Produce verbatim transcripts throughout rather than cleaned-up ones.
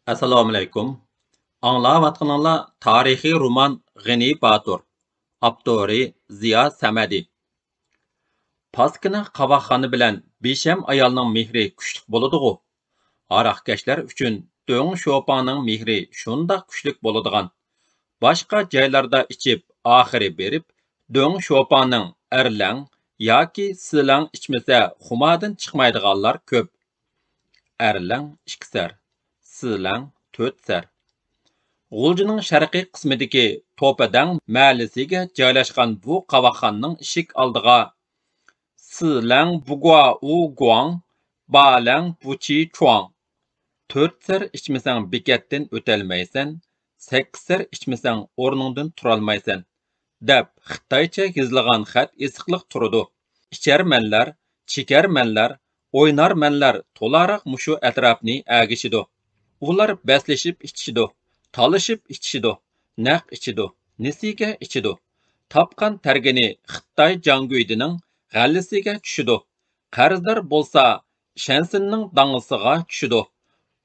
ئەسسالامۇئەلەيكۇم. ئاڭلاۋاتقىنىڭلار تارىخىي رومان غېنى باتۇر. ئاپتورى زىيا سەمەدى. پاسكىنا قاۋاقخانا بىلەن بىشەم ئايالنىڭ مېھرى كۈچلۈك بولىدىغۇ؟ ھاراقكەشلەر ئۈچۈن دۆڭ شوپاڭنىڭ مېھرى شۇنداق كۈچلۈك بولىدىغان. باشقا جايلاردا ئىچىپ، ئاخىرى بېرىپ، دۆڭ شوپاڭنىڭ ئەرلەڭ ياكى سىلەڭ ئىچمىسە خۇماردىن چىقمايدىغانلار كۆپ. ئەرلەڭ ئىككى سەر، سىلەڭ تۆت سەر. غۇلجىنىڭ شەرقىي قىسمىدىكى توپەدەڭ مەھەللىسىگە جايلاشقان بۇ قاۋاقخانىنىڭ ئىشىك ئالدىغا سىلەڭ بۇگۇا ئۇ گۇاڭ، بالەڭ بۇچى چۇاڭ. تۆت سەر ئىچمىسەڭ بېكەتتىن ئۆتەلمەيسەن، سەككىز سەر ئىچمىسەڭ ئورنۇڭدىن تۇرالمايسەن، دەپ خىتايچە يېزىلغان خەت ئېسىقلىق تۇرىدۇ. ئىچەرمەنلەر، چېكەرمەنلەر، ئوينارمەنلەر تولاراق مۇشۇ ئەتراپنى ئەگىشىدۇ. ئۇلار بەسلىشىپ ئىچىشىدۇ، تالىشىپ ئىچىشىدۇ، نەق ئىچىدۇ، نېسىگە ئىچىدۇ. تاپقان تەرگىنى خىتاي جاڭگۈيدىنىڭ غەللىسىگە چۈشىدۇ. قەرزدار بولسا شەنسىننىڭ داڭزىسىغا چۈشىدۇ.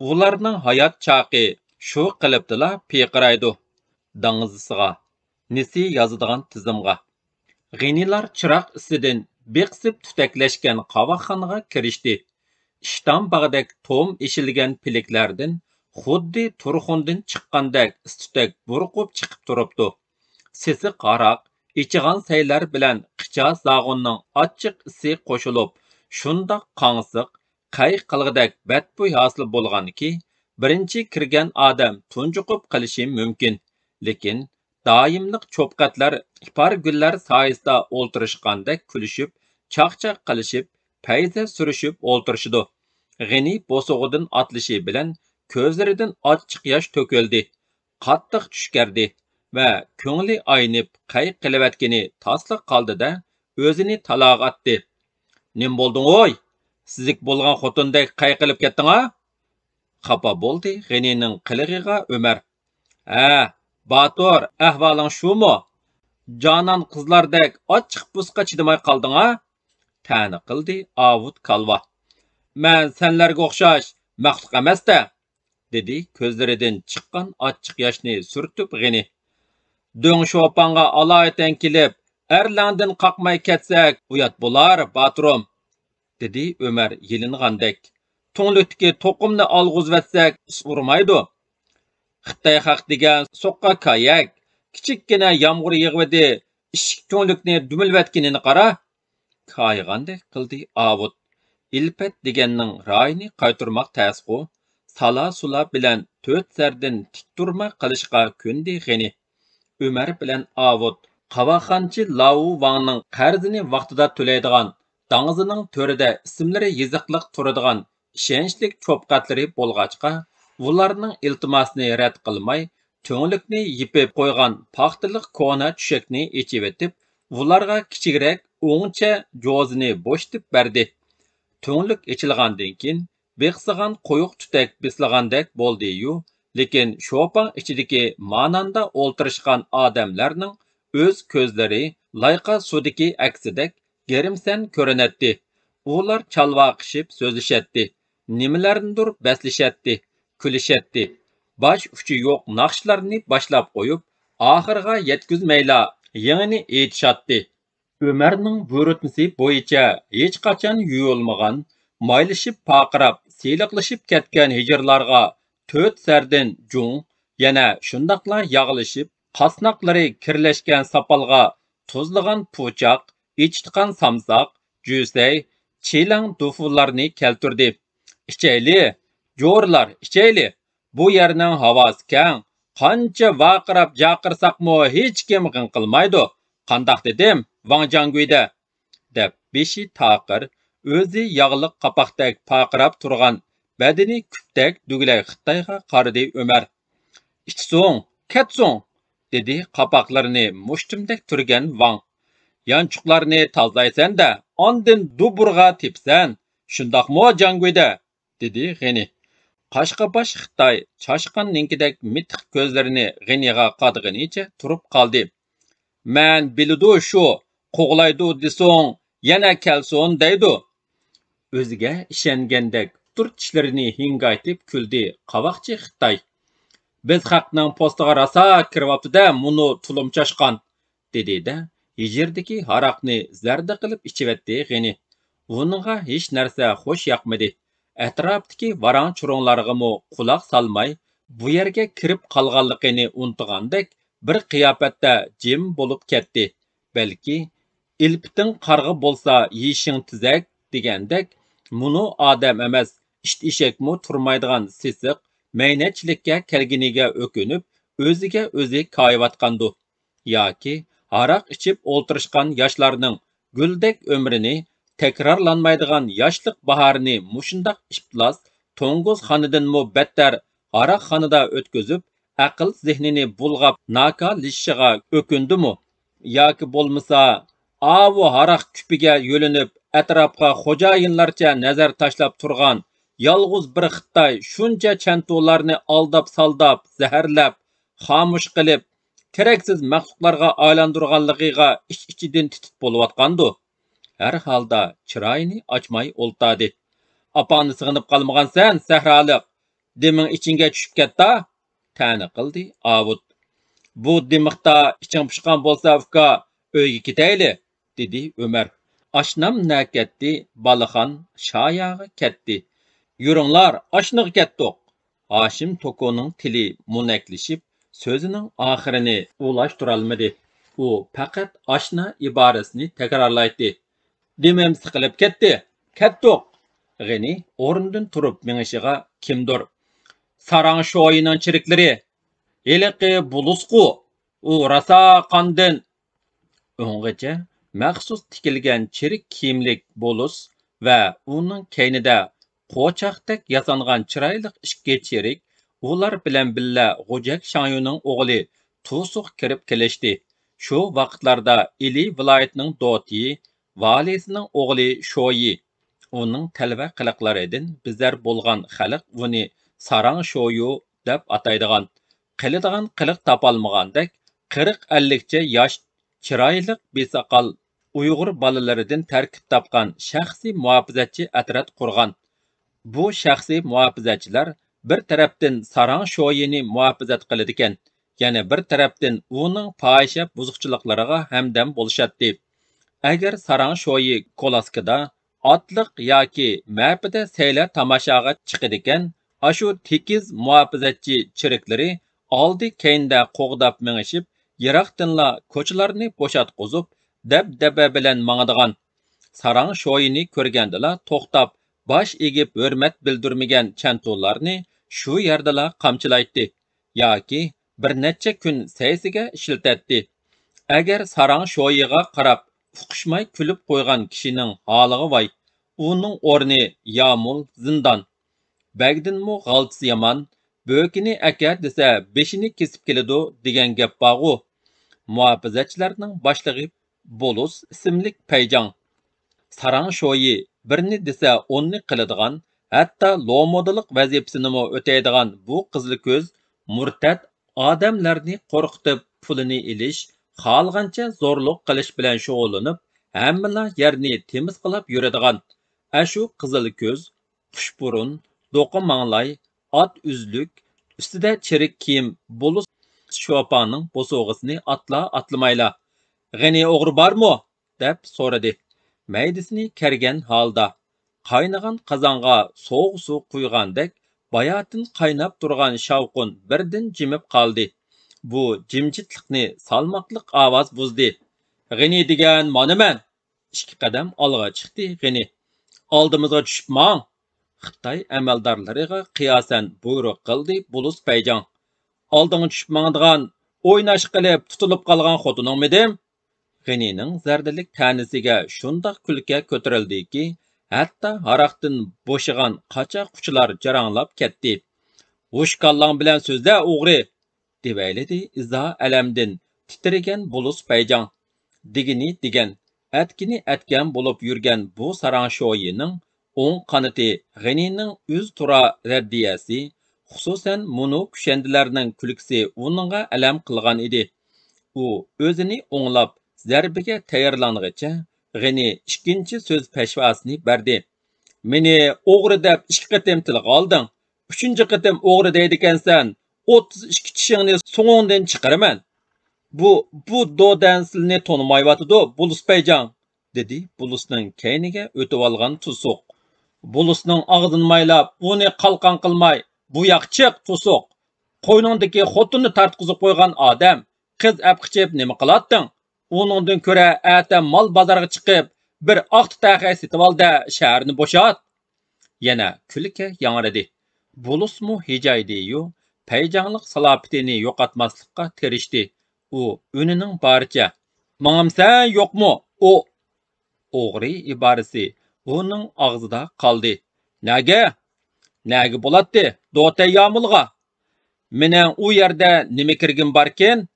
ئۇلارنىڭ ھايات چاقى شۇ قېلىپتىلا پىرقىرايدۇ. داڭزىسىغا، نېسى يازىدىغان تىزىمغا. غېنىلار چىراغ ئىسىدىن بىقسىپ تۈتەكلەشكەن قاۋاقخانىغا كىرىشتى. ئىشتان باغدەك توم ئېشىلگەن پىلىكلەردىن خۇددى تۇرخۇندىن چىققاندەك ئىس-تۈتەك بۇرقۇپ چىقىپ تۇرۇپتۇ. سېسىق ھاراق، ئېچىغان سەيلەر بىلەن قىچا زاغۇننىڭ ئاچچىق ئىسى قوشۇلۇپ، شۇنداق قاڭسىق، قەي قىلغۇدەك بەتبۇي ھاسىل بولغانكى، بىرىنچى كىرگەن ئادەم تۇنجۇقۇپ قېلىشى مۇمكىن. لېكىن دائىملىق چوپقەتلەر ئىپار گۈللەر سايىسىدا ئولتۇرۇشقاندەك كۈلۈشۈپ، چاقچاق قىلىشىپ، پەيزە سۈرۈشۈپ ئولتۇرۇشىدۇ. غېنى بوسۇغىدىن ئاتلىشى بىلەن كۆزلىرىدىن ئاچچىق ياش تۆكۈلدى. قاتتىق چۈشكەردى ۋە كۆڭلى ئاينىپ قەي قىلىۋەتكىنى تاسلا قالدى-دە، ئۆزىنى تالاغا ئاتتى. نېمە بولدۇڭ ھوي؟ سىزىك بولغان خوتۇندەك قەي قىلىپ كەتتىڭا؟ خاپا بولدى غېنىنىڭ قىلىقىغا ئۆمەر. ھە، باتۇر، ئەھۋالىڭ شۇمۇ؟ جانان قىزلاردەك ئاچچىق بۇسقا چىدىماي قالدىڭا؟ تەنە قىلدى ئاۋۇت كالۋا. مەن سەنلەرگە ئوخشاش مەخلۇق ئەمەستە، دېدى كۆزلىرىدىن چىققان ئاچچىق ياشنى سۈرتۈپ غېنى. دۆڭ شوپاڭغا ئالايىتەن كېلىپ، ئەرلەڭدىن قاقماي كەتسەك ئۇيات بولار، باتۇرۇم، دېدى ئۆمەر يېلىنغاندەك. تۈڭلۈكتىكى توقۇمنى ئالغۇزۇۋەتسەك ئىس ئۇرمايدۇ. خىتاي خەق دېگەن سوققا كايەك، كىچىككىنە يامغۇر يېغىۋىدى، ئىشىك تۈڭلۈكنى دۈمۈلۈۋەتكىنىنى قارا. كايىغاندەك قىلدى ئاۋۇت. ئىلپەت دېگەننىڭ رايىنى قايتۇرماق تەسقۇ. سالا-سۇلا بىلەن تۆت سەردىن تىك تۇرما قىلىشقا كۆندى غېنى. ئۆمەر بىلەن ئاۋۇت قاۋاقخانىچى لاۋۇ ۋاڭنىڭ قەرزىنى ۋاقتىدا تۆلەيدىغان، داڭزىنىڭ تۆرىدە ئىسىملىرى يېزىقلىق تۇرىدىغان ئىشەنچلىك چوپقەتلىرى بولغاچقا، ئۇلارنىڭ ئىلتىماسىنى رەت قىلماي، تۈڭلۈكنى يېپىپ قويغان پاختىلىق كونا چۈشەكنى ئېچىۋېتىپ، ئۇلارغا كىچىكرەك ئوڭچە جوزىنى بوشىتىپ بەردى. تۈڭلۈك ئېچىلغاندىن كېيىن، بىخسىغان قويۇق تۈتەك بىسلىغاندەك بولدى-يۇ، لېكىن شوپاڭ ئىچىدىكى ماناندا ئولتۇرۇشقان ئادەملەرنىڭ ئۆز كۆزلىرى لايقا سۇدىكى ئەكسىدەك گىرىمسەن كۆرۈنەتتى. ئۇلار چالۋاقىشىپ سۆزلىشەتتى، نېمىلەرنىدۇر بەسلىشەتتى، كۈلۈشەتتى. باش ئۇچى يوق ناخشىلارنى باشلاپ قويۇپ، ئاخىرىغا يەتكۈزمەيلا يېڭىنى ئېيتىشاتتى. ئۆمەرنىڭ بۇيرۇتمىسى بويىچە ھېچقاچان يۇيۇلمىغان، مايلىشىپ پارقىراپ، سىلىقلىشىپ كەتكەن ھىجىرلارغا تۆت سەردىن جۇڭ، يەنە شۇنداقلا ياغلىشىپ، قاسناقلىرى كىرلەشكەن ساپالغا تۇزلىغان پۇچاق، ئېچىتقان سامساق، جۈسەي، چىلەڭ دۇفۇلارنى كەلتۈردى. ئىچەيلى، جورىلار، ئىچەيلى! بۇ يەرنىڭ ھاۋاسى كەڭ، قانچە ۋارقىراپ جارقىرىساقمۇ ھېچكىم غىڭ قىلمايدۇ. قانداق دېدىم، ۋاڭ جاڭگۈيدە؟ دەپ بېشى تاقىر، ئۆزى ياغلىق قاپاقتەك پارقىراپ تۇرغان، بەدىنى كۈپتەك دۈگىلەك خىتايغا قارىدى ئۆمەر. ئىچسۇڭ، كەتسۇڭ! دېدى قاپاقلىرىنى مۇشتۇمدەك تۈرگەن ۋاڭ. يانچۇقلارنى تازىلايسەن-دە، ئاندىن دۇبۇرغا تېپىسەن. شۇنداقمۇ، جاڭگۈيدە؟ دېدى غېنى. قاشقا باش خىتاي چاشقان نېنىكىدەك مىتىق كۆزلىرىنى غېنىغا قادىغىنىچە تۇرۇپ قالدى. مەن بىلىدۇ شۇ، قوغلايدۇ دېسۇڭ، يەنە كەلسۇن دەيدۇ. ئۆزىگە ئىشەنگەندەك ئۇتتۇر چىشلىرىنى ھىڭگايتىپ كۈلدى قاۋاقچى خىتاي. بىز خەقنىڭ پوستىغا راسا كىرىۋاپتۇ-دە، مۇنۇ تۇلۇم چاشقان، دېدى-دە، ھىجىردىكى ھاراقنى زەردە قىلىپ ئىچىۋەتتى غېنى. ئۇنىڭغا ھېچ نەرسە خوش ياقمىدى. ئەتراپتىكى ۋاراڭ-چۇرۇڭلارغىمۇ قۇلاق سالماي، بۇ يەرگە كىرىپ قالغانلىقىنى ئۇنتۇغاندەك بىر قىياپەتتە جىم بولۇپ كەتتى. بەلكى، «ئىلپىتىڭ قارغا بولسا، يېيىشىڭ تېزەك» دېگەندەك، مۇنۇ ئادەم ئەمەس، ئىت-ئېشەكمۇ تۇرمايدىغان سېسىق مەينەتچىلىككە كەلگىنىگە ئۆكۈنۈپ، ئۆزىگە ئۆزى كايىۋاتقاندۇ. ياكى ھاراق ئىچىپ ئولتۇرۇشقان ياشلارنىڭ گۈلدەك ئۆمرىنى، تەكرارلانمايدىغان ياشلىق باھارىنى مۇشۇنداق ئىپلاس توڭگۇزخانىدىنمۇ بەتتەر ھاراقخانىدا ئۆتكۈزۈپ، ئەقىل-زېھنىنى بۇلغاپ ناكارلىشىشىغا ئۆكۈندىمۇ؟ ياكى بولمىسا، ئاۋۇ ھاراق كۈپىگە يۆلىنىپ، ئەتراپقا خوجايىنلارچە نەزەر تاشلاپ تۇرغان يالغۇز بىر خىتاي شۇنچە چەنتۇلارنى ئالداپ-سالداپ، زەھەرلەپ، خامۇش قىلىپ، كېرەكسىز مەخلۇقلارغا ئايلاندۇرغانلىقىغا ئىچ-ئىچىدىن تىت-تىت بولۇۋاتقاندۇ. ھەر ھالدا چىرايىنى ئاچماي ئولتاردى. «ئاپاڭنى سېغىنىپ قالمىغانسەن، سەھرالىق! دېمىڭ ئىچىڭگە چۈشۈپ كەتتا!» تەنە قىلدى ئاۋۇت. «بۇ دىمىقتا ئىچىڭ پۇشقان بولسا، ئۇكا، ئۆيگە كېتەيلى!» دېدى ئۆمەر. «ئاشنام نەكەتتى، بالىخان شاياغا كەتتى. يۈرۈڭلار، ئاشنىغا كەتتۇق!» ھاشىم توكونىڭ تىلى مونەكلىشىپ، سۆزىنىڭ ئاخىرىنى ئۇلاشتۇرالمىدى. ئۇ پەقەت «ئاشنا» ئىبارىسىنى تەكرارلايتتى. «دېمىم سىقىلىپ كەتتى. كەتتۇق!» غېنى ئورنىدىن تۇرۇپ مېڭىشىغا كىمدۇر: «ساراڭ شويىنىڭ چېرىكلىرى! ھېلىقى بولۇسقۇ! ئۇ راسا قاندىن!» ئۇنىڭغىچە مەخسۇس تىكىلگەن چېرىك كىيىملىك بولۇس ۋە ئۇنىڭ كەينىدە قوچاقتەك ياسانغان چىرايلىق ئىككى چېرىك ئۇلار بىلەن بىللە غۇجەك شاڭيۇنىڭ ئوغلى تۇسۇغ كىرىپ كېلىشتى. شۇ ۋاقىتلاردا ئىلى ۋىلايىتىنىڭ دوتيى، ۋالىسىنىڭ ئوغلى شويى، ئۇنىڭ تەلۋە قىلىقلىرىدىن بىزار بولغان خەلق ئۇنى ساراڭ شويۇ دەپ ئاتايدىغان، قىلىدىغان قىلىق تاپالمىغاندەك، قىرىق-ئەللىكچە ياش، چىرايلىق بىساقال ئۇيغۇر بالىلىرىدىن تەركىب تاپقان شەخسىي مۇھاپىزەتچى ئەترەت قۇرغان. بۇ شەخسىي مۇھاپىزەتچىلەر بىر تەرەپتىن ساراڭ شويىنى مۇھاپىزەت قىلىدىكەن، يەنە بىر تەرەپتىن ئۇنىڭ پاھىشە بۇزۇقچىلىقلىرىغا ھەمدەم بولۇشاتتى. ئەگەر ساراڭ شويى كولاسكىدا، ئاتلىق ياكى مەپىدە سەيلە تاماشاغا چىقىدىكەن، ئاشۇ تېكىز مۇھاپىزەتچى چېرىكلىرى ئالدى كەينىدە قوغداپ مېڭىشىپ، يىراقتىنلا كوچىلارنى بوشاتقۇزۇپ، دەبدەبە بىلەن ماڭىدىغان. ساراڭ شويىنى كۆرگەندىلا توختاپ، باش ئېگىپ ھۆرمەت بىلدۈرمىگەن چەنتۇلارنى شۇ يەردىلا قامچىلايتتى ياكى بىر نەچچە كۈن سەيسىگە ئىشلىتەتتى. ئەگەر ساراڭ شويىغا قاراپ ئۇقۇشماي كۈلۈپ قويغان كىشىنىڭ ھالىغا ۋاي، ئۇنىڭ ئورنى يامۇل زىندان. بەگدىنمۇ غالتىسى يامان، بۆكىنى ئەكە دېسە، بېشىنى كېسىپ كېلىدۇ دېگەن گەپ بارغۇ. مۇھاپىزەتچىلەرنىڭ باشلىقى بولۇس ئىسىملىك پەيجاڭ. ساراڭ شويى بىرنى دېسە ئوننى قىلىدىغان، ھەتتا لومۇدىلىق ۋەزىپىسىنىمۇ ئۆتەيدىغان بۇ قىزىل كۆز مۇرتەت ئادەملەرنى قورقۇتۇپ پۇلىنى ئېلىش، خالىغانچە زورلۇق قىلىش بىلەن شۇغۇللىنىپ، ھەممىلا يەرنى تېمىزقىلاپ يۈرىدىغان ئەشۇ قىزىل كۆز، قۇشبۇرۇن، دوقا ماڭلاي، ئات ئۈزلۈك، ئۈستىدە چىرىك كىيىم بولۇس شوپاننىڭ بوسۇغىسىنى ئاتلا ئاتلىمايلا، «غېنى ئوغرى بارمۇ؟» دەپ سورىدى. مەيدىسىنى كەرگەن ھالدا، قاينىغان قازانغا سوغۇق سۇ قۇيغاندەك، باياتىن قايناپ تۇرغان شاۋقۇن بىردىن جىمىپ قالدى. بۇ جىمجىتلىقنى سالماقلىق ئاۋاز بۇزدى. «غېنى دېگەن مانا مەن!» ئىككى قەدەم ئالغا چىقتى غېنى. «ئالدىمىزغا چۈشۈپ ماڭ!» خىتاي ئەمەلدارلىرىغا قىياسەن بۇيرۇق قىلدى بولۇس پەيجاڭ. «ئالدىڭغا چۈشۈپ ماڭىدىغان، ئويناش قىلىپ تۇتۇلۇپ قالغان خوتۇنۇڭمىدىم؟» غېنىنىڭ زەردىلىك تەنىسىگە شۇنداق كۈلكە كۆتۈرۈلدىكى، ھەتتا ھاراقتىن بوشىغان قاچا-قۇچىلار جاراڭلاپ كەتتى. «ھوش كاللاڭ بىلەن سۆزلە، ئوغرى!» دېۋەيلىدى ئىزا-ئەلەمدىن تىترىگەن بولۇس پەيجاڭ. دېگىنى دېگەن، ئەتكىنى ئەتكەن بولۇپ يۈرگەن بۇ ساراڭ شويىنىڭ ئوڭ قانىتى غېنىنىڭ ئۆزتۇرا رەددىيەسى، خۇسۇسەن مۇنۇ كۈشەندىلەرنىڭ كۈلكىسى ئۇنىڭغا ئەلەم قىلغان ئىدى. ئۇ ئۆزىنى ئوڭلاپ زەربىگە تەييارلانغىچە غېنى ئىككىنچى سۆز پەشۋاسىنى بەردى. مېنى ئوغرى دەپ ئىككى قېتىم تىلغا ئالدىڭ. ئۈچىنچى قېتىم ئوغرى دەيدىكەنسەن، ئوتتۇز ئىككى چىشىڭنى سوڭۇڭدىن چىقىرىمەن. بۇ، بۇ دودەن سىلىنى تونۇمايۋاتىدۇ، بۇلۇس پەيجاڭ، دېدى بۇلۇسنىڭ كەينىگە ئۆتۈۋالغان تۇسۇق. بۇلۇسنىڭ ئاغزىنى مايلاپ، ئۇنى قالقان قىلماي، بۇ ياققا چىق، تۇسۇق! قوينۇڭدىكى خوتۇننى تارتقۇزۇپ قويغان ئادەم، قىز ئەپ قېچىپ نېمە قىلاتتىڭ؟ ئۇنىڭدىن كۆرە ئەتە مال بازارغا چىقىپ، بىر ئاختا تەخەي سېتىۋال-دە، شەھەرنى بوشات! يەنە كۈلكە ياڭرىدى. بولۇسمۇ ھىجايدى-يۇ، پەيجاڭلىق سالاپىتىنى يوقاتماسلىققا تىرىشتى. ئۇ ئۈنىنىڭ بارىچە، ماڭامسەن يوقمۇ؟ ئۇ ئوغرى ئىبارىسى ئۇنىڭ ئاغزىدا قالدى. نەگە؟ نەگە بولاتتى، دوتەي يامۇلغا؟ مېنىڭ ئۇ يەردە نېمە كىرگۈم باركىن؟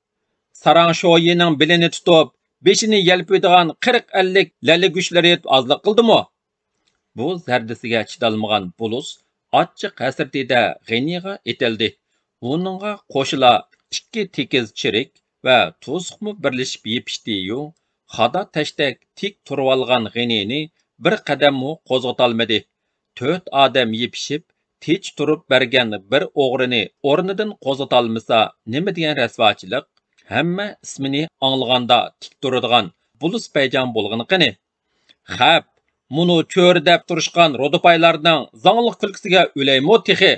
ساراڭ شويىنىڭ بېلىنى تۇتۇپ، بېشىنى يەلپۈيدىغان قىرىق ئەللىك لەلىگۈچلىرى ئازلىق قىلدىمۇ؟ بۇ زەردىسىگە چىدالمىغان بولۇس ئاچچىق ھەسرىتىدە غېنىغا ئېتىلدى. ئۇنىڭغا قوشۇلا ئىككى تېكىز چېرىك ۋە تۇزۇقمۇ بىرلىشىپ يېپىشتى-يۇ، خادا تەشتەك تىك تۇرۇۋالغان غېنىنى بىر قەدەممۇ قوزغىتالمىدى. تۆت ئادەم يېپىشىپ، تىنچ تۇرۇپ بەرگەن بىر ئوغرىنى ئورنىدىن قوزغىتالمىسا، نېمە دېگەن رەسۋاچىلىق؟ ھەممە ئىسمىنى ئاڭلىغاندا تىك تۇرىدىغان بولۇس پەيجاڭ بولغىنى قېنى؟ خەپ، مۇنۇ چۆرە دەپ تۇرۇشقان رودىپايلارنىڭ زاڭلىق كۈلكىسىگە ئۆلەيمۇ تېخى!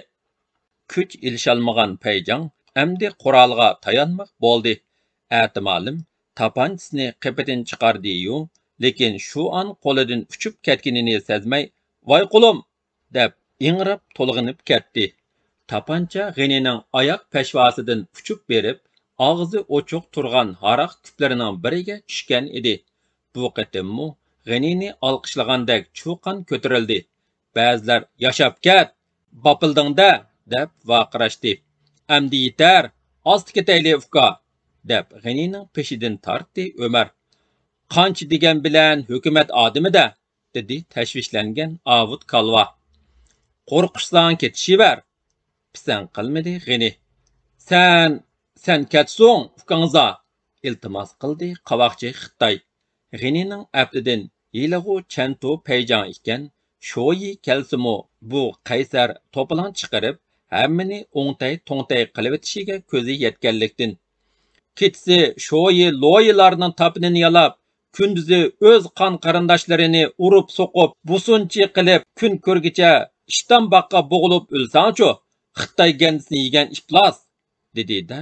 كۈچ ئېلىشالمىغان پەيجاڭ ئەمدى قورالىغا تايانماق بولدى. ئەتىمالىم تاپانچىسىنى قېپىدىن چىقاردى-يۇ، لېكىن شۇ ئان قولىدىن ئۇچۇپ كەتكىنىنى سەزمەي، ۋاي قولۇم! دەپ ئىڭراپ تولغىنىپ كەتتى. تاپانچا غېنىنىڭ ئاياق پەشۋاسىدىن ئۇچۇپ بېرىپ، ئاغزى ئوچۇق تۇرغان ھاراق كۈپلىرىنىڭ بىرىگە چۈشكەن ئىدى. بۇ قېتىممۇ غېنىنى ئالقىشلىغاندەك چۇقان كۆتۈرۈلدى. بەزىلەر، ياشاپ كەت! باپىلدىڭ-دە! دەپ ۋارقىراشتى. ئەمدى يېتەر! ئاستا كېتەيلى، ئۇكا! دەپ غېنىنىڭ پېشىدىن تارتتى ئۆمەر. قانچە دېگەن بىلەن ھۆكۈمەت ئادىمى-دە! دېدى تەشۋىشلەنگەن ئاۋۇت كالۋا. قورقۇشساڭ كېتىشىۋەر! پىسەڭ قىلمىدى غېنى. سەن، سەن كەتسۇڭ، ئۇكاڭزا! ئىلتىماس قىلدى قاۋاقچى خىتاي. غېنىنىڭ ئەپتىدىن ھېلىغۇ چەنتۇ پەيجاڭ ئىكەن، شويى كەلسىمۇ بۇ قەيسەر توپىلاڭ چىقىرىپ، ھەممىنى ئوڭتەي-توڭتەي قىلىۋېتىشىگە كۆزى يەتكەنلىكتىن، كېچىسى شويى لويىلارنىڭ تاپىنىنى يالاپ، كۈندۈزى ئۆز قان قېرىنداشلىرىنى ئۇرۇپ-سوقۇپ، بۇسۇنچى قىلىپ، كۈن كۆرگۈچە ئىشتان باغقا بوغۇلۇپ ئۆلسەڭچۇ، خىتاي گەندىسىنى يېگەن ئىپلاس! دېدى-دە،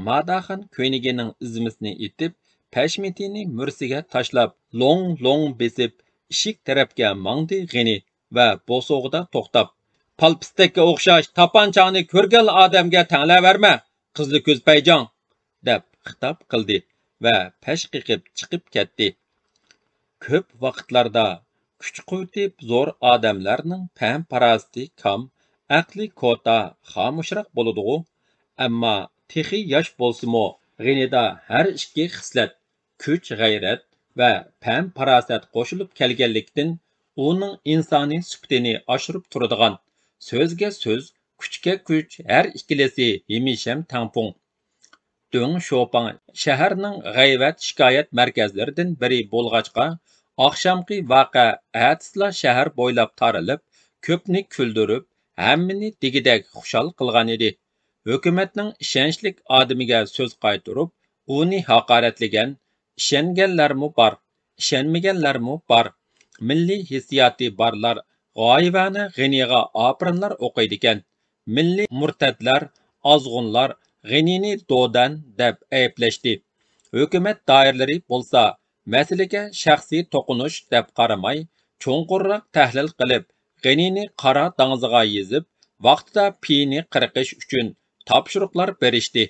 ماداخان كۆينىكىنىڭ ئىزمىسىنى ئېتىپ، پەشمىتىنى مۈرىسىگە تاشلاپ، لوڭ-لوڭ بېسىپ، ئىشىك تەرەپكە ماڭدى غېنى ۋە بوسۇغىدا توختاپ، پالپىستەككە ئوخشاش تاپانچاڭنى كۆرگەنلا ئادەمگە تەڭلەۋەرمە، قىزىل كۆز پەيجاڭ! دەپ خىتاب قىلدى ۋە پەش قېقىپ چىقىپ كەتتى. كۆپ ۋاقىتلاردا كۈچ-قۇۋۋىتى زور ئادەملەرنىڭ پەم-پاراسىتى كام، ئەقلى كوتا، خامۇشراق بولىدىغۇ. ئەمما تېخى ياش بولسىمۇ، غېنىدا ھەر ئىككى خىسلەت، كۈچ-غەيرەت ۋە پەم-پاراسەت قوشۇلۇپ كەلگەنلىكتىن، ئۇنىڭ ئىنسانىي سۈپىتىنى ئاشۇرۇپ تۇرىدىغان، سۆزگە سۆز، كۈچكە كۈچ، ھەر ئىككىلىسى ھېمىشەم تەڭپۇڭ. دۆڭ شوپاڭ شەھەرنىڭ غەيۋەت-شىكايەت مەركەزلىرىدىن بىرى بولغاچقا، ئاخشامقى ۋەقە ئەتىسىلا شەھەر بويلاپ تارىلىپ، كۆپنى كۈلدۈرۈپ، ھەممىنى دېگۈدەك خۇشال قىلغانىدى. ھۆكۈمەتنىڭ ئىشەنچلىك ئادىمىگە سۆز قايتۇرۇپ، ئۇنى ھاقارەتلىگەن، ئىشەنگەنلەرمۇ بار، ئىشەنمىگەنلەرمۇ بار. مىللىي ھېسسىياتى بارلار غايىۋانە غېنىغا ئاپىرىنلار ئوقۇيدىكەن. مىللىي مۇرتەتلەر، ئازغۇنلار غېنىنى دودەن دەپ ئەيىبلەشتى. ھۆكۈمەت دائىرىلىرى بولسا مەسىلىگە شەخسىي توقۇنۇش دەپ قارىماي، چوڭقۇرراق تەھلىل قىلىپ، غېنىنى قارا داڭزىغا يېزىپ، ۋاقتىدا پىيىنى قىرقىش ئۈچۈن تاپشۇرۇقلار بېرىشتى.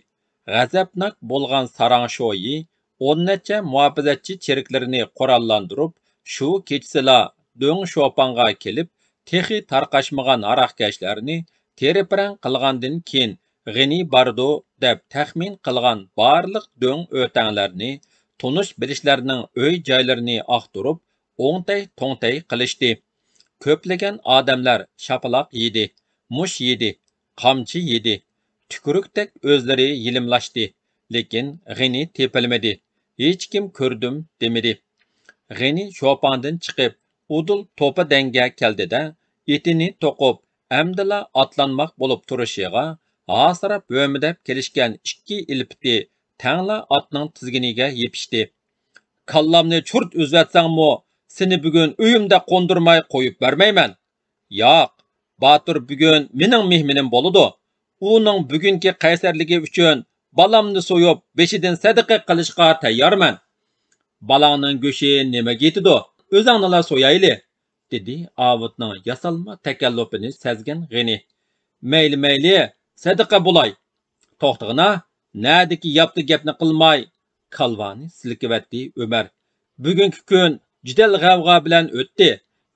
غەزەپناك بولغان ساراڭ شويى ئون نەچچە مۇھاپىزەتچى چېرىكلىرىنى قوراللاندۇرۇپ، شۇ كېچىسىلا دۆڭ شوپاڭغا كېلىپ، تېخى تارقاشمىغان ھاراقكەشلەرنى تېرە-پىرەڭ قىلغاندىن كېيىن، غېنى بارىدۇ دەپ تەخمىن قىلغان بارلىق دۆڭ ئۆتەڭلەرنى، تونۇش-بىلىشلەرنىڭ ئۆي-جايلىرىنى ئاختۇرۇپ، ئوڭتەي-توڭتەي قىلىشتى. كۆپلىگەن ئادەملەر شاپىلاق يېدى، مۇش يېدى، قامچا يېدى، تۈكۈرۈكتەك ئۆزلىرى يېلىملاشتى، لېكىن غېنى تېپىلمىدى. ھېچكىم كۆردۈم دېمىدى. غېنى شوپاڭدىن چىقىپ، ئۇدۇل توپا دەڭگە كەلدى-دە، ئېتىنى توقۇپ، ئەمدىلا ئاتلانماق بولۇپ تۇرۇشىغا، ھاسىراپ ھۆمۈدەپ كېلىشكەن ئىككى ئىلپىتى تەڭلا ئاتنىڭ تىزگىنىگە يېپىشتى. كاللامنى چۇرت ئۈزۈۋەتسەڭمۇ، سېنى بۈگۈن ئۆيۈمدە قوندۇرماي قويۇپ بەرمەيمەن. ياق، باتۇر بۈگۈن مېنىڭ مېھمىنىم بولىدۇ. ئۇنىڭ بۈگۈنكى قەيسەرلىكى ئۈچۈن بالامنى سويۇپ، بېشىدىن سەدىقە قىلىشقا تەييارمەن. بالاڭنىڭ گۆشى نېمىگە يېتىدۇ؟ ئۆزۈڭنىلا سويايلى، دېدى ئاۋۇتنىڭ ياسالما تەكەللۇپىنى سەزگەن غېنى. مەيلى، مەيلى، سەدىقە بولاي. توختىغىنا، نەدىكى ياپتا گەپنى قىلماي، كالۋانى سىلكىۋەتتى ئۆمەر. بۈگۈنكى كۈن جېدەل غەۋغا بىلەن ئۆتتى.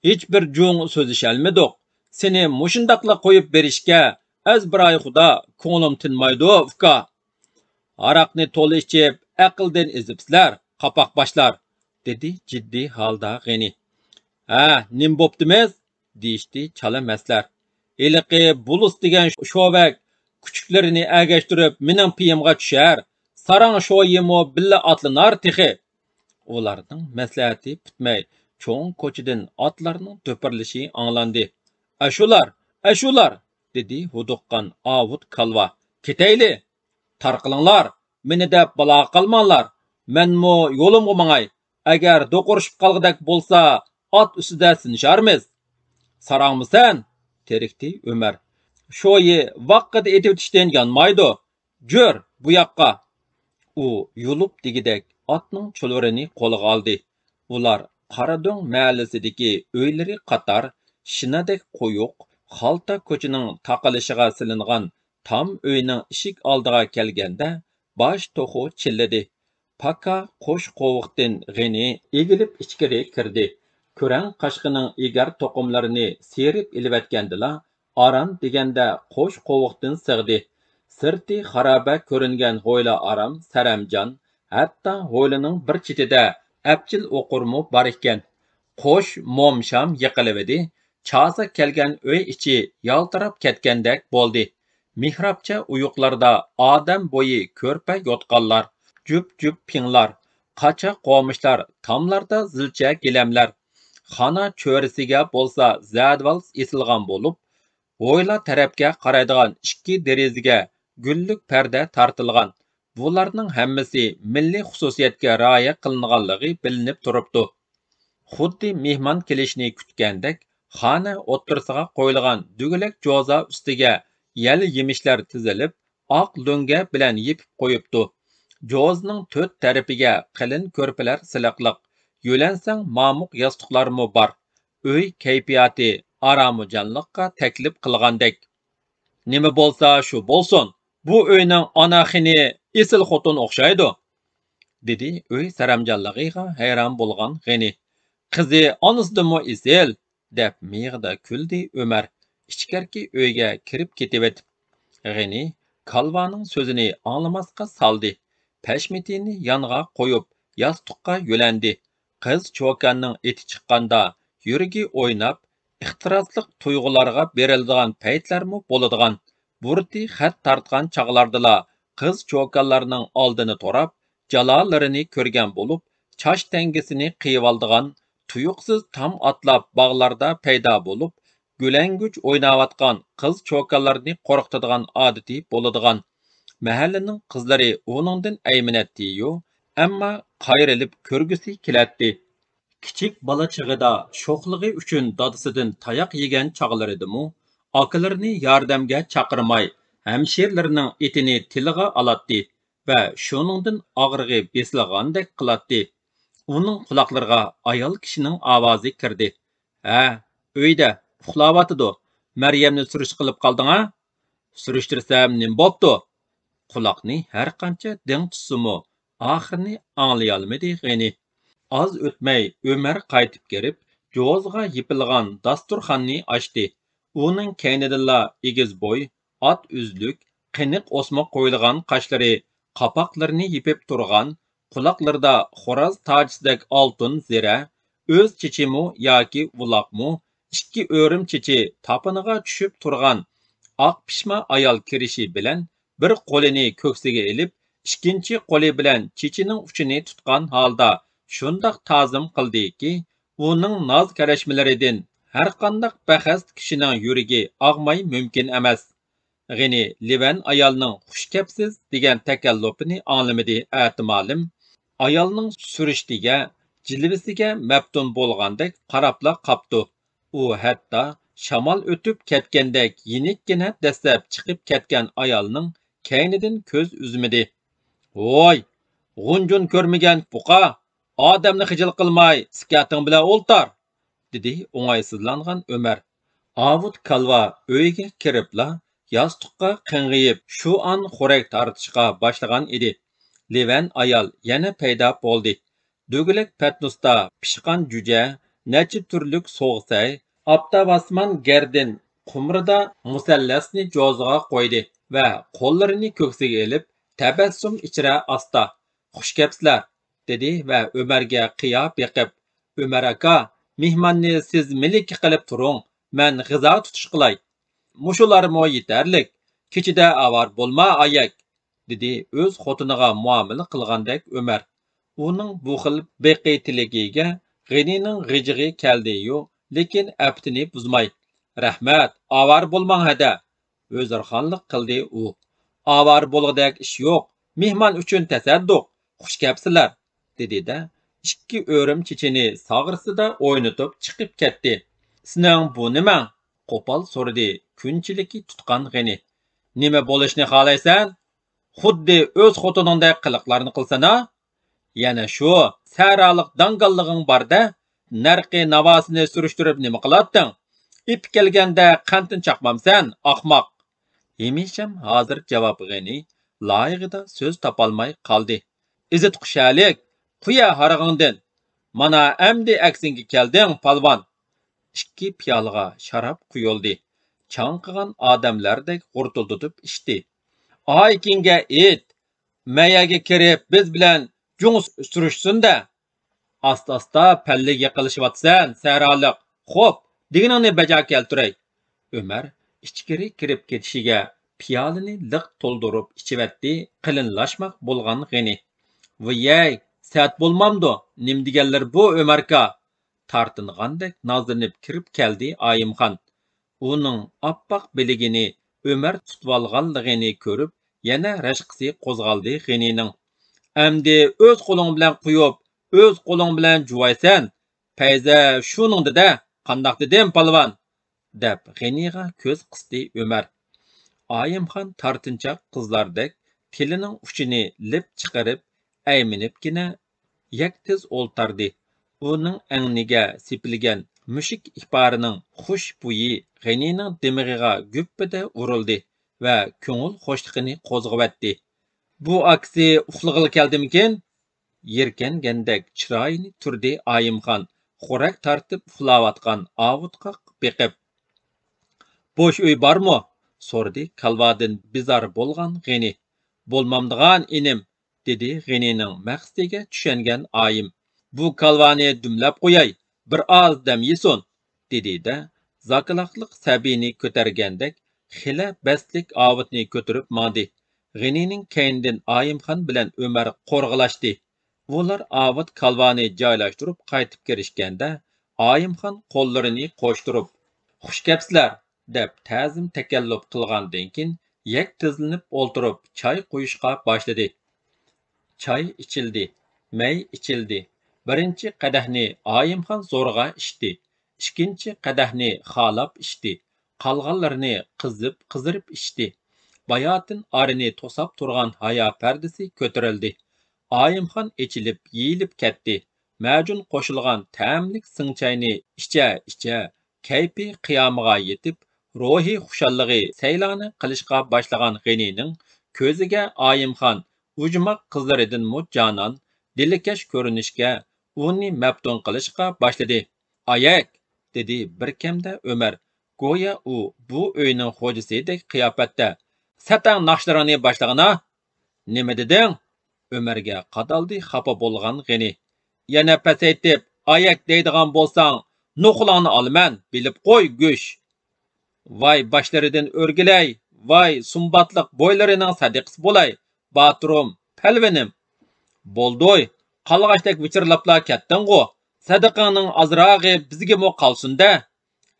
ھېچبىر جۇڭ سۆزلىشەلمىدۇق. سېنى مۇشۇنداقلا قويۇپ بېرىشكە ئەزبىراي خۇدا كۆڭلۈم تىنمايدۇ، ئۇكا. ھاراقنى تولا ئىچىپ، ئەقىلدىن ئېزىپسىلەر، قاپاق باشلار، دېدى جىددىي ھالدا غېنى. ھە، نېمە بوپتىمىز؟ دېيىشتى چالا مەستلەر. ھېلىقى بۇلۇس دېگەن شوۋەك كۈچۈكلىرىنى ئەگەشتۈرۈپ مېنىڭ پېيىمغا چۈشەر، ساراڭ شويىمۇ بىللە ئاتلىنار تېخى. ئۇلارنىڭ مەسلىھەتى پۈتمەي، چوڭ كوچىدىن ئاتلارنىڭ دۈپۈرلىشى ئاڭلاندى. ئەشۇلار، ئەشۇلار! دېدى ھودۇققان ئاۋۇت كالۋا. كېتەيلى! تارقىلىڭلار! مېنى دەپ بالاغا قالماڭلار! مەنمۇ يولۇمغا ماڭاي! ئەگەر دوقۇرۇشۇپ قالغۇدەك بولسا، ئات ئۈستىدە سىنىشارمىز! ساراڭمۇ سەن؟ تېرىكتى ئۆمەر. شويى ۋاققىدە ئېتىۋېتىشتىن يانمايدۇ. جۈر، بۇ ياققا! ئۇ يۇلۇپ دېگۈدەك ئاتنىڭ چۇلۋۇرىنى قولىغا ئالدى. ئۇلار قارادۆڭ مەھەللىسىدىكى ئۆيلىرى قاتار، شىنەدەك قويۇق، خالتا كوچىنىڭ تاقىلىشىغا سېلىنغان تام ئۆينىڭ ئىشىك ئالدىغا كەلگەندە، باش توخۇ چىللىدى. پاكا قوش قوۋۇقتىن غېنى ئېگىلىپ ئىچكىرى كىردى. كۆرەڭ قاشقىنىڭ ئېگەر توقۇملىرىنى سىيرىپ ئېلىۋەتكەندىلا، ئاران دېگەندە قوش قوۋۇقتىن سىغدى. سىرتى خارابە كۆرۈنگەن ھويلا ئارام، سەرەمجان، ھەتتا ھويلىنىڭ بىر چېتىدە ئەپچىل ئوقۇرمۇ بار ئىكەن. قوش موم شام يېقىلىۋىدى. چاسا كەلگەن ئۆي ئىچى يالتىراپ كەتكەندەك بولدى. مېھرابچە ئويۇقلاردا ئادەم بويى كۆرپە يوتقانلار، جۈپ-جۈپ پىڭلار، قاچا قومۇشلار، تاملاردا زىلچە گىلەملەر. خانا چۆرىسىگە بولسا زەدىۋال ئېسىلغان بولۇپ، ھويلا تەرەپكە قارايدىغان ئىككى دېرىزىگە گۈللۈك پەردە تارتىلغان. بۇلارنىڭ ھەممىسى مىللىي خۇسۇسىيەتكە رىئايە قىلىنغانلىقى بىلىنىپ تۇرۇپتۇ. خۇددى مېھمان كېلىشىنى كۈتكەندەك، خانا ئوتتۇرىسىغا قويۇلغان دۆگىلەك جوزا ئۈستىگە يەل يېمىشلەر تىزىلىپ، ئاق لۆڭگە بىلەن يېپىپ قويۇپتۇ. جوزىنىڭ تۆت تەرىپىگە قېلىن كۆرپىلەر سىلىقلىق، يۆلەنسەڭ مامۇق ياستۇقلارمۇ بار. ئۆي كەيپىياتى ئارامۇجانلىققا تەكلىپ قىلغاندەك. نېمە بولسا شۇ بولسۇن، بۇ ئۆينىڭ ئانا خېنى ئېسىل خوتۇن ئوخشايدۇ، دېدى ئۆي سەرەمجانلىقىغا ھەيران بولغان غېنى. قىزى ئانىسىدىنمۇ ئېسىل، دەپ مىيىقىدا كۈلدى ئۆمەر، ئىچكەركى ئۆيگە كىرىپ كېتىۋېتىپ. غېنى كالۋانىڭ سۆزىنى ئاڭلىماسقا سالدى. پەشمىتىنى يانغا قويۇپ، ياستۇققا يۆلەندى. قىز چوكاننىڭ ئېتى چىققاندا، يۈرىكى ئويناپ، ئېھتىراسلىق تۇيغۇلارغا بېرىلىدىغان پەيتلەرمۇ بولىدىغان. بۇرۇتى خەت تارتقان چاغلاردىلا قىز چوكانلارنىڭ ئالدىنى توراپ، جالالىرىنى كۆرگەن بولۇپ، چاچ تەڭگىسىنى قىيىۋالىدىغان، تۇيۇقسىز تام ئاتلاپ باغلاردا پەيدا بولۇپ، گۈلەڭگۈچ ئويناۋاتقان قىز چوكانلارنى قورقۇتىدىغان ئادىتى بولىدىغان. مەھەللىنىڭ قىزلىرى ئۇنىڭدىن ئەيمىنەتتىيۇ، ئەمما قايرىلىپ كۆرگۈسى كېلەتتى. كىچىك بالا چېغىدا شوخلۇقى ئۈچۈن دادىسىدىن تاياق يېگەن چاغلىرىدىمۇ ئاكىلىرىنى ياردەمگە چاقىرماي، ھەمشىرىلىرىنىڭ ئېتىنى تىلىغا ئالاتتى ۋە شۇنىڭدىن ئاغرىقى بېسىلغاندەك قىلاتتى. ئۇنىڭ قۇلاقلىرىغا ئايال كىشىنىڭ ئاۋازى كىردى. ھە، ئۆيدە، ئۇخلاۋاتىدۇ. مەريەمنى سۈرۈشتە قىلىپ قالدىڭا؟ سۈرۈشتۈرسەم نېمە بوپتۇ؟ قۇلاقنى ھەرقانچە دىڭ تۇتسىمۇ، ئاخىرىنى ئاڭلىيالمىدى غېنى. ئاز ئۆتمەي ئۆمەر قايتىپ كىرىپ، جوزىغا يېپىلغان داستۇرخاننى ئاچتى. ئۇنىڭ كەينىدىنلا ئېگىز بوي، ئات ئۈزلۈك، قېنىق ئوسما قويۇلغان قاشلىرى، قاپاقلىرىنى يېپىپ تۇرغان، قۇلاقلىرىدا خوراز تاجىسىدەك ئالتۇن زىرە، ئۆز چېچىمۇ ياكى ئۇلاقمۇ، ئىككى ئۆرۈم چېچى تاپىنىغا چۈشۈپ تۇرغان، ئاق پىشما ئايال كىرىشى بىلەن بىر قولىنى كۆكسىگە ئېلىپ، ئىككىنچى قولى بىلەن چېچىنىڭ ئۇچىنى تۇتقان ھالدا شۇنداق تازىم قىلدىكى، ئۇنىڭ ناز-كەرەشمىلىرىدىن ھەرقانداق بەخەست كىشىنىڭ يۈرىكى ئاغماي مۇمكىن ئەمەس. غېنى لىۋەن ئايالنىڭ «خۇش كەپسىز» دېگەن تەكەللۇپىنى ئاڭلىمىدى، ئەتىمالىم ئايالنىڭ سۈرۈشتىگە، جىلۋىسىگە مەپتۇن بولغاندەك قاراپلا قاپتۇ. ئۇ ھەتتا شامال ئۆتۈپ كەتكەندەك يېنىككىنە دەسسەپ چىقىپ كەتكەن ئايالنىڭ كەينىدىن كۆز ئۈزمىدى. «ۋوي، غۇنجۇن كۆرمىگەن بۇقا، ئادەمنى خىجىل قىلماي، سىكەتىڭ بىلەن ئولتۇر!» دېدى ئوڭايسىزلانغان ئۆمەر. ئاۋۇت كالۋا ئۆيگە كىرىپلا ياستۇققا قىڭغىيىپ، شۇ ئان خورەك تارتىشقا باشلىغان ئىدى. لىۋەن ئايال يەنە پەيدا بولدى. دۆگىلەك پەتنۇستا پىشقان جۈجە، نەچچە تۈرلۈك سوغ سەي، ئاپتاۋاسمان گەردىن قۇمرىدا مۇسەللەسنى جوزىغا قويدى ۋە قوللىرىنى كۆكسىگە ئېلىپ، تەبەسسۇم ئىچرە ئاستا: «خۇش كەپسىلەر!» دېدى ۋە ئۆمەرگە قىيا بېقىپ: «ئۆمەر ئاكا، مېھماننى سىز مەلىكە قىلىپ تۇرۇڭ، مەن غىزا تۇتۇش قىلاي. مۇشۇلارمۇ يېتەرلىك، كېچىدە ئاۋارە بولما، ئايەك!» دېدى ئۆز خوتۇنىغا مۇئامىلە قىلغاندەك ئۆمەر. ئۇنىڭ بۇ خىل بېقى تىلىكىگە غېنىنىڭ غىجىغى كەلدىيۇ، لېكىن ئەپتىنى بۇزماي: «رەھمەت، ئاۋارە بولماڭ ھەدە!» ھۆزۈرخانلىق قىلدى ئۇ. «ئاۋارە بولغۇدەك ئىش يوق، مېھمان ئۈچۈن تەسەددۇق، خۇش كەپسىلەر!» دېدى-دە، ئىككى ئۆرۈم چېچىنى ساغرىسىدا ئوينىتىپ چىقىپ كەتتى. «سېنىڭ بۇ نېمەڭ؟» قوپال سورىدى كۈنچىلىكى تۇتقان غېنى. «نېمە بولۇشنى خالايسەن؟ خۇددى ئۆز خوتۇنۇڭدەك قىلىقلارنى قىلسانا. يەنە شۇ سەھرالىق داڭگاللىقىڭ بار-دە، نەرقى ناۋاسىنى سۈرۈشتۈرۈپ نېمە قىلاتتىڭ؟ ئېپى كەلگەندە قەنتىنى چاقمامسەن، ئاخماق؟» ھېمىشەم ھازىر جاۋاب غېنى لايىقىدا سۆز تاپالماي قالدى. «ئىزىت خۇشالىك، قۇيە ھارىغىڭدىن! مانا ئەمدى ئەكسىڭگە كەلدىڭ، پالۋان!» ئىككى پىيالىغا شاراب قۇيۇلدى. چاڭقىغان ئادەملەردەك غۇرتۇلدىتىپ ئىچتى. «ئايكىڭگە ئېيت، مەيەگە كىرىپ بىز بىلەن جۇڭ سۈرۈشسۇن-دە!» «ئاستا-ئاستا پەللىگە يېقىنلىشىۋاتىسەن، سەھرالىق. خوپ، دېگىنىڭنى بەجا كەلتۈرەي.» ئۆمەر ئىچكىرى كىرىپ كېتىشىگە پىيالىنى لىق تولدۇرۇپ ئىچىۋەتتى قېلىنلاشماق بولغان غېنى. «ۋىيەي، سەت بولمامدۇ؟ نېمە دېگەنلىرى بۇ، ئۆمەركا؟» تارتىنغاندەك نازلىنىپ كىرىپ كەلدى ئايىمخان. ئۇنىڭ ئاپئاق بىلىگىنى ئۆمەر تۇتۇۋالغانلىقىنى كۆرۈپ، يەنە رەشقىسى قوزغالدى غېنىنىڭ. «ئەمدى ئۆز قولۇڭ بىلەن قۇيۇپ، ئۆز قولۇڭ بىلەن جۇۋايسەن. پەيزە شۇنىڭدا-دە، قانداق دېدىم، پالۋان؟» دەپ غېنىغا كۆز قىستى ئۆمەر. ئايىمخان تارتىنچاق قىزلاردەك تىلىنىڭ ئۇچىنى لىپ چىقىرىپ، ئەيمىنىپكىنە يەك تىز ئولتاردى. ئۇنىڭ ئەڭنىگە سېپىلگەن مۈشۈك ئىپارىنىڭ خۇش بويى غېنىنىڭ دىمىغىغا گۈپپىدە ئۇرۇلدى ۋە كۆڭۈل خۇشلۇقىنى قوزغىۋەتتى. «بۇ ئاكىسى ئۇخلىغىلى كەلدىمىكىن؟» يىركەنگەندەك چىرايىنى تۈردى ئايىمخان خورەك تارتىپ ئۇخلاۋاتقان ئاۋۇتقا بېقىپ. «بوش ئۆي بارمۇ؟» سورىدى كالۋادىن بىزار بولغان غېنى. «بولمامدىغان، ئىنىم!» دېدى غېنىنىڭ مەقسىتىگە چۈشەنگەن ئايىم. «بۇ كالۋانى دۈملەپ قوياي، بىر ئاز دەم يېسۇن!» دېدى-دە، زاكىلاقلىق سەبىينى كۆتەرگەندەك خېلى بەستلىك ئاۋۇتنى كۆتۈرۈپ ماڭدى. غېنىنىڭ كەينىدىن ئايىمخان بىلەن ئۆمەر قورغىلاشتى. ئۇلار ئاۋۇت كالۋانى جايلاشتۇرۇپ قايتىپ كىرىشكەندە، ئايىمخان قوللىرىنى قوشتۇرۇپ، «خۇش كەپسىلەر!» دەپ تەزىم تەكەللۇپ قىلغاندىن كېيىن، يەك تىزلىنىپ ئولتۇرۇپ چاي قۇيۇشقا باشلىدى. چاي ئىچىلدى، مەي ئىچىلدى. بىرىنچى قەدەھنى ئايىمخان زورىغا ئىچتى، ئىككىنچى قەدەھنى خالاپ ئىچتى، قالغانلىرىنى قىزىپ-قىزىرىپ ئىچتى. باياتىن ئارىنى توساپ تۇرغان ھايا پەردىسى كۆتۈرۈلدى. ئايىمخان ئېچىلىپ يېيىلىپ كەتتى. مەجۇن قوشۇلغان تەملىك سىڭ چاينى ئىچە-ئىچە، كەيپى قىيامىغا يېتىپ، روھىي خۇشاللىقى سەيلانى قىلىشقا باشلىغان غېنىنىڭ كۆزىگە ئايىمخان ئوجماق قىزلىرىدىنمۇ جانان، دىلكەش كۆرۈنۈشكە، ئۇنى مەپتۇن قىلىشقا باشلىدى. «ئايەك!» دېدى بىركەمدە ئۆمەر، گويا ئۇ بۇ ئۆينىڭ خوجىسىدەك قىياپەتتە. «سەتەڭ ناخشىلىرىڭنى باشلىغىنا!» «نېمە دېدىڭ؟» ئۆمەرگە قادالدى خاپا بولغان غېنى. «يەنە پەسەيتىپ ئايەك دەيدىغان بولساڭ، نوخۇلۇڭنى ئالىمەن، بىلىپ قوي، گۈش!» «ۋاي باشلىرىدىن ئۆرگىلەي، ۋاي سۇمباتلىق بويلىرىنىڭ سەدىقىسى بولاي، باتۇرۇم، پەلۋىنىم!» «بولدۇي، قالغاچتەك ۋىچىرلاپلا كەتتىڭغۇ، سەدىقەڭنىڭ ئازراغى بىزگىمۇ قالسۇن-دە!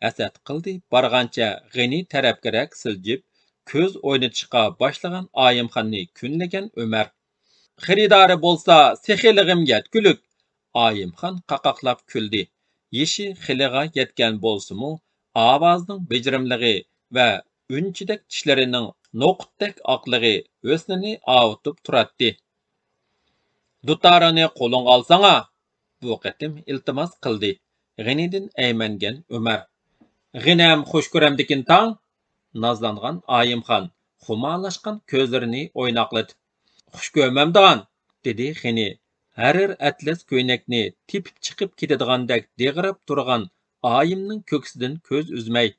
ھەسەت قىلدى بارغانچە غېنى تەرەپكىرەك سىلجىپ، كۆز ئوينىتىشقا باشلىغان ئايىمخاننى كۈنلىگەن ئۆمەر. خېرىدارى بولسا سېخىيلىقىم يەتكۈلۈك! ئايىمخان قاقاقلاپ كۈلدى. يېشى خېلىغا يەتكەن بولسىمۇ، ئاۋازىنىڭ بېجىرىملىقى ۋە ئۈنچىدەك چىشلىرىنىڭ نوقۇتتەك ئاقلىقى ھۆسنىنى ئاۋۇتۇپ تۇراتتى. دۇتارىڭنى قولۇڭغا ئالساڭا! بۇ قېتىم ئىلتىماس قىلدى غېنىدىن ئەيمەنگەن ئۆمەر. غېنەم خۇش كۆرەمدىكىن تاڭ! نازلانغان ئايىمخان خۇمارلاشقان كۆزلىرىنى ئويناقلىتىپ. خۇش كۆرمەمدىغان! دېدى غېنى ھەرىر ئەتلەس كۆينەكنى تېپىپ چىقىپ كېتىدىغاندەك دىغىراپ تۇرغان ئايىمنىڭ كۆكسىدىن كۆز ئۈزمەي.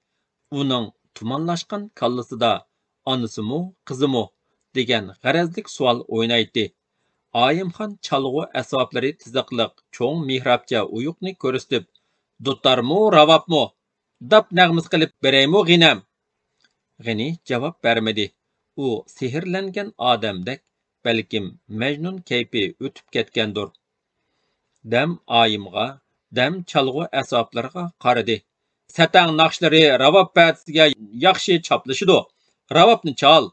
ئۇنىڭ تۇمانلاشقان كاللىسىدا ئانىسىمۇ، قىزىمۇ دېگەن غەرەزلىك سوئال ئوينايتتى. ئايىمخان چالغۇ ئەسۋابلىرى تىزىقلىق چوڭ مېھرابچە ئويۇقنى كۆرسىتىپ، دۇتارمۇ، راۋابمۇ؟ داپ نەغمىسى قىلىپ بېرەيمۇ، غېنەم؟ غېنى جاۋاب بەرمىدى. ئۇ سېھىرلەنگەن ئادەمدەك، بەلكىم مەجنۇن كەيپى ئۆتۈپ كەتكەندۇر. دەم ئايىمغا، دەم چالغۇ ئەسۋابلىرىغا قارىدى. سەتەڭ ناخشىلىرى راۋاب پەدىسىگە ياخشى چاپلىشىدۇ. راۋابنى چال!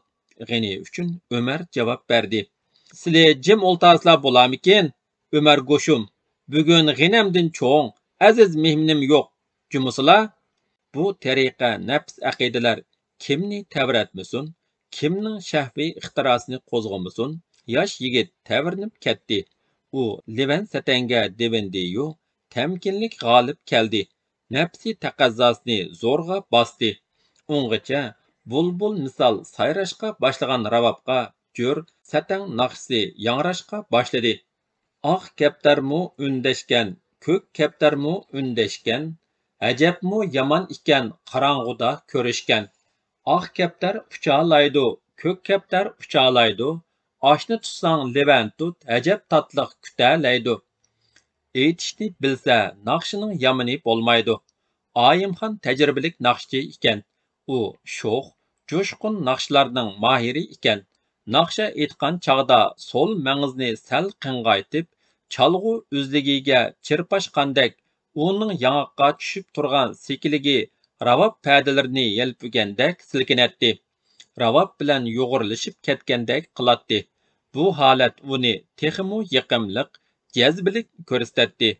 غېنى ئۈچۈن ئۆمەر جاۋاب بەردى. سىلى جىم ئولتۇرسىلا بولامىكىن، ئۆمەر گوشۇم؟ بۈگۈن غېنەمدىن چوڭ، ئەزىز مېھمىنىم يوق، جۇمۇسىلا؟ بۇ تەرىقە نەپىس ئەقىدىلەر كىمنى تەۋرەتمىسۇن، كىمنىڭ شەھۋىي ئىختىراسىنى قوزغىمىسۇن، ياش يىگىت تەۋرىنىپ كەتتى. ئۇ لىۋەن سەتەڭگە دېۋىندى-يۇ، تەمكىنلىك غالىب كەلدى. نەپسى تەقەززاسىنى زورغا باستى. ئۇنغىچە بۇلبۇل مىسال سايراشقا باشلىغان راۋابقا جۆر سەتەڭ ناخشىسى ياڭراشقا باشلىدى. ئاق كەپتەرمۇ ئۈندەشكەن، كۆك كەپتەرمۇ ئۈندەشكەن، ئەجەبمۇ يامان ئىكەن قاراڭغۇدا كۆرۈشكەن. ئاق كەپتەر ئۇچالايدۇ، كۆك كەپتەر ئۇچالايدۇ، ئاشنى تۇتساڭ لېۋەن تۇت، ئەجەب تاتلىق كۈتەلەيدۇ. ئېيتىشنى بىلسە ناخشىنىڭ يامىنى بولمايدۇ. ئايىمخان تەجرىبىلىك ناخشىچى ئىكەن. ئۇ شوخ، جۇشقۇن ناخشىلارنىڭ ماھىرى ئىكەن. ناخشا ئېيتقان چاغدا سول مەڭزىنى سەل قىڭغايتىپ، چالغۇ ئۈزلۈكىگە چىرپاشقاندەك، ئۇنىڭ ياڭاققا چۈشۈپ تۇرغان سېكىلىكى راۋاب پەدىلىرىنى يەلپۈگەندەك سىلكىنەتتى. راۋاب بىلەن يۇغۇرلىشىپ كەتكەندەك قىلاتتى. بۇ ھالەت ئۇنى تېخىمۇ يېقىملىق، جەزبىلىك كۆرسىتەتتى.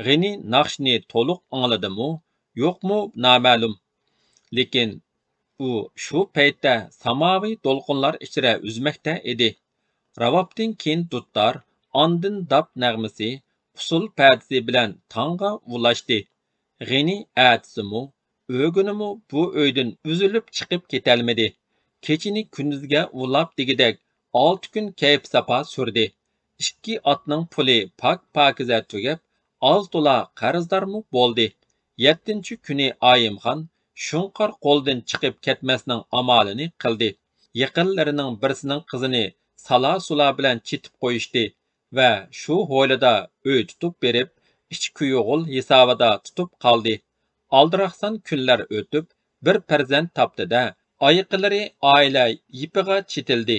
غېنى ناخشىنى تولۇق ئاڭلىدىمۇ، يوقمۇ نامەلۇم. لېكىن ئۇ شۇ پەيتتە ساماۋى دولقۇنلار ئىچرە ئۈزمەكتە ئىدى. راۋابتىن كېيىن دۇتار، ئاندىن داپ نەغمىسى، ئۇسسۇل پەدىسى بىلەن تاڭغا ئۇلاشتى. غېنى ئەتىسىمۇ، ئۆگۈنىمۇ بۇ ئۆيدىن ئۈزۈلۈپ چىقىپ كېتەلمىدى. كېچىنى كۈندۈزگە ئۇلاپ دېگۈدەك ئالتە كۈن كەيپ-ساپا سۈردى. ئىككى ئاتنىڭ پۇلى پاك-پاكىزە تۈگەپ، ئاز-تولا قەرزدارمۇ بولدى. يەتتىنچى كۈنى ئايىمخان شۇڭقار قولدىن چىقىپ كەتمەسنىڭ ئامالىنى قىلدى. يېقىنلىرىنىڭ بىرسىنىڭ قىزىنى سالا-سۇلا بىلەن چېتىپ قويۇشتى ۋە شۇ ھويلىدا ئۆي تۇتۇپ بېرىپ، ئىچ كۈيئوغۇل ھېسابىدا تۇتۇپ قالدى. ئالدىراقسان كۈنلەر ئۆتۈپ، بىر پەرزەنت تاپتى-دە، ئايىقلىرى ئائىلە يىپىغا چېتىلدى.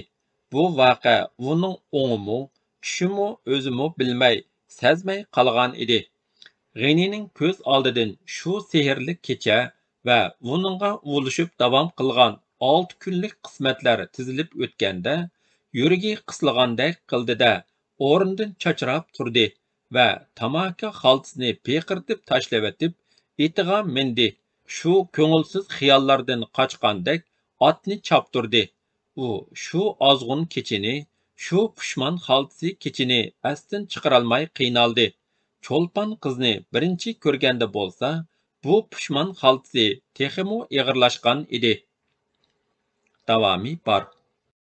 بۇ ۋەقە ئۇنىڭ ئوڭىمۇ، چۈشىمۇ ئۆزىمۇ بىلمەي، سەزمەي قالغان ئىدى. غېنىنىڭ كۆز ئالدىدىن شۇ سېھىرلىك كېچە ۋە ئۇنىڭغا ئۇلىشىپ داۋام قىلغان ئالتە كۈنلۈك قىسمەتلەر تىزىلىپ ئۆتكەندە، يۈرىكى قىسىلغاندەك قىلدى-دە، ئورنىدىن چاچراپ تۇردى ۋە تاماكا خالتىسىنى پىقىردىپ تاشلىۋېتىپ، ئېتىغا مىندى. شۇ كۆڭۈلسىز خىياللاردىن قاچقاندەك ئاتنى چاپتۇردى. ئۇ شۇ ئازغۇن كېچىنى، شۇ پۇشمان خالتىسى كېچىنى ئەستىن چىقىرالماي قىينالدى. چولپان قىزنى بىرىنچى كۆرگەندە بولسا، بۇ پۇشمان خالتىسى تېخىمۇ ئېغىرلاشقان ئىدى. داۋامى بار.